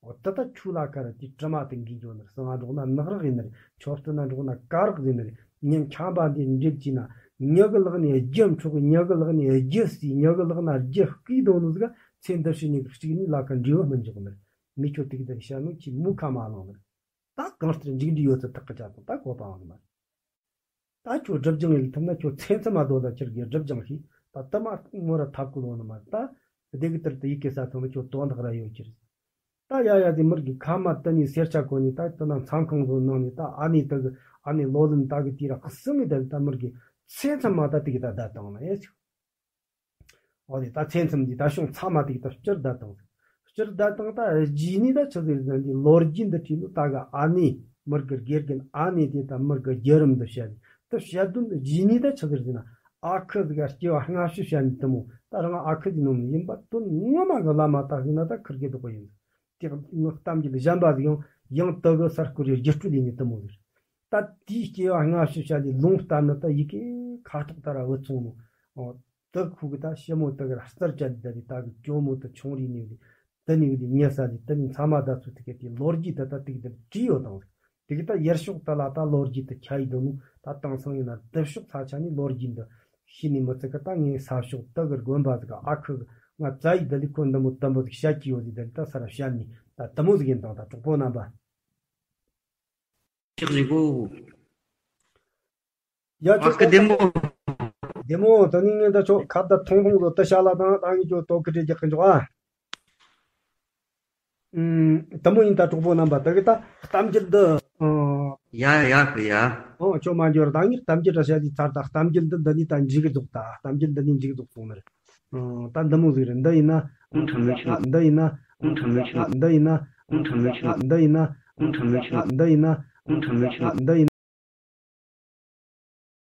འོ་ད་ད་ཁྱོད་ལ་ཁ་ར་དེ་དྲི་མ་དེ་འགོས་འགྱོ་ནི་རེད། གསང་སྔགས་འགྲོགས་ན་ནག་རག་ཡིན་ནི་རེད། མཆོད་རྟེན་ན་འགྲོགས་ན་དཀར་རག་ཡིན་ནི་རེད། ཉིན་འཁྱམ་པ་འདི་འགྲིག་བྱས་ན་མྱི་གི་ལག་ནས་རྒྱུ་འཕྲོག་གི། མྱི་གི་ལག་ནས་རྒྱུ་བརྩིས། མྱི་གི་ལག་ན་རྒྱུ་བརྐུས་འདུག་ནོ་ཟིག་ཚེ་འདི་ཕྱི་གཉིས་ཀྱི་གཅིག་ནི་ལ་ཁ་འབྲས་བུ་སྨིན་འཇོག་ནི་རེད། མི་ཁྱོད་དེ་གི་དེ་བཤད་ནོ་ཁྱོས་མོའི་ཁ་མ་བླངས་ནི་རེད། ད་གང་ལྟར་མཇུག་འབྲས་ཡོད་ཚད་ཐག་གི་ཆ་དང་ད་གོ་པ་འང་མ་རེད། ད་ཁྱོད་སྒྲིབ་སྦྱང་ཡེད་ཐུབ་ན་ཁྱོད་ཚེ་མཚམས་མ་དོ་ལ་ཁྱེར་གི་སྒྲིབ་སྦྱང་ཞིག་ད་དུ་མ་ངོ་ར་ཐབས་ཀུ་ལོ་ནི་མ་རེད། ད་སྡེ་གི་དེར་དུ་ཡི་གེ་ས་ཐོན་ན་ཁྱོད་དོན་དག་ར་ཡོད་ཁྱེར། ད་ཡ་ཡ་དེ་མིར་གི་ཁ་མ་དུ་ནི་སེར་ཆ་གོ་ནི་ད་དུ་ན་མཚང་ཁང་བཟོ་ནང་ནི་ད་ཨ་ནི་དུ་གི་ཨ་ནི་ལོ་ལོན་ད་གི་དེ་ར་གསུང་ངི་ད་ད་མིར་གི་ཚེ་མཚམས་མ་ད་དེ་གི་ད་ད་བཏང་ན་ཡ་ཆུ། འོ་དེ་ད་ཚེ་མཚམས་འདི་ད་བྱུང་ཚང་མ་དེ་གི་ད་སྤྱིར་ད་བཏང་། སྤྱིར་ད་བཏང་ད་རྗེས་ནི་ད་ཆི་ཟིག་ཟེར་ན་འདི་ལོ་རྒྱུས་འདི་བྲིས་ནོ་ད་གི་ཨ་ནི་མིར་གི་དགེ་རྒན་ཨ་ནི་དེ་ད་མིར་གི་བརྒྱུད་རིམ་འདི་བཤད་ནི་ད་བཤད་དོན་འདི་རྗེས་ནི་ད་ཆི་ཟིག་ཟེར་ན་ཨ་ཁུ་ཟིག་ག་སྐྱེ་བ་སྔ་ཕྱི་བཤད་ནི་དུ་མོ་ད་རང་ཨ་ཁུ་ཟིག་ནོ་མི་ཡིན་པ་དོན་ངོ་མ་གི་བླ་མ་ད་ཟིག་ན་ད་ཁུར་གི་དོག་གི་ཡིན། དེ་ངག་གཏམ་རྒྱུད་གཞན་པ་ཟིག་ཡང་ཡང་དུ་གི་སར་བསྐུར་ཡི་རྒྱུ་སྤྲོད་ཡིན་ནི་དུ་མོ་ཟིག་ད་དེའི་སྐྱེ་བ་སྔ་ཕྱི་བཤད་ནི་ལུང་ལྟར་ནི་ད་ཡི་གེ་ཁ་དོག་ད་ར་བུད་སོང་ནོ། དུ་ཁུག་གི་ད་ཞི་མོ་དུ་གི་ར་རྩར་བཅད་ད་དེ་ད་གི་ཇོ་མོ་དུ་ཆུང་རིགས་ནས་དེ་ནས་དེ་ཉལ་ས་དེ་དེ་ནས་མཚམས་མ་ད་ཚུ་དེ་གི་དེ་ལོ་རྒྱུས་དུ་ད་དེ་གི་དེ་བྲིས་ཡོད་དང་། དེ་གི་ད་ཡར་ཕྱོགས་དུ་ལ་ད་ལོ་རྒྱུས་དུ་ཁྱ་ཡི་དུ་ནུ་ད་དེང་སང་ཡིན་ན་དེ་ཕྱོགས་ས་ཆ་ནས་ལོ་རྒྱུས་འདི་ཤེས་ནས་མི་ཚིག་གི་ད་ངའི་ས་ཕྱོགས་དུ་གི་དགོན་པ་ཟིག་གི་ཨ་ཁུ་གི་ང་བཙལ་ཡི་དུ་ལི་ཁོ་འདི་མོ་དུ་མོ་ཟིག་བཤད་ཀྱི་ཡོད་ཟིག་དུ་ལི་ད་ས་ར་བཤད་ནས་ད་དུ་མོ་ཟིག་ཡིན་དང་ད་གྲོགས་པོ་རྣམ་པ། ཅིག་རེད་གོ། ཡ་ཨ་ཁུ་བདེ་མོ། བདེ་མོ། ད་ནི་ངས་ད་ཆོ་ཁ་བརྡ་ཐུང་ཐུང་བཟོ་ད་ཤ་ལ་དང་ད་ངས་ཁྱོད་ཏོ་ཁི་ཏྲེ་རྒྱག་གི་འཇོག་ཨ། ཨུམ། དུ་མོ་ཡིན་ད་གྲོགས་པོ་རྣམ་པ་ད་གི་ད་གཏམ་རྒྱུད་འདི། ཡ་ཡ་ཁུ་ཡ། ཨོ་ཁྱོད་མ་འགྱུར་ད་ངས་གཏམ་རྒྱུད་ར་བཤད་ཟིག་ཚར་ད་གཏམ་རྒྱུད་འདི་འདི་ནི་ད་འཇིག་གི་འཇོག་ད་གཏམ་རྒྱུད་འདི་ནི་འཇིག་གི་འཇོག་སོང་ནི་རེད། ད་འདི་མོ་ཟིག་རེད། འདི་ཡིན་ན། ཨུང་ཁྲ་མི་ཆུ། འདི་ཡིན་ན། ཨུང་ཁྲ་མི་ཆུ། འདི་ཡིན་ན། ཨུང་ཁྲ་མི་ཆུ། འདི་ཡིན་ན། ཨུང་ཁྲ་མི་ཆུ། འདི་ཡིན་ན། ཨུང་ཁྲ་མི་ཆུ། འདི་ཡིན་ན།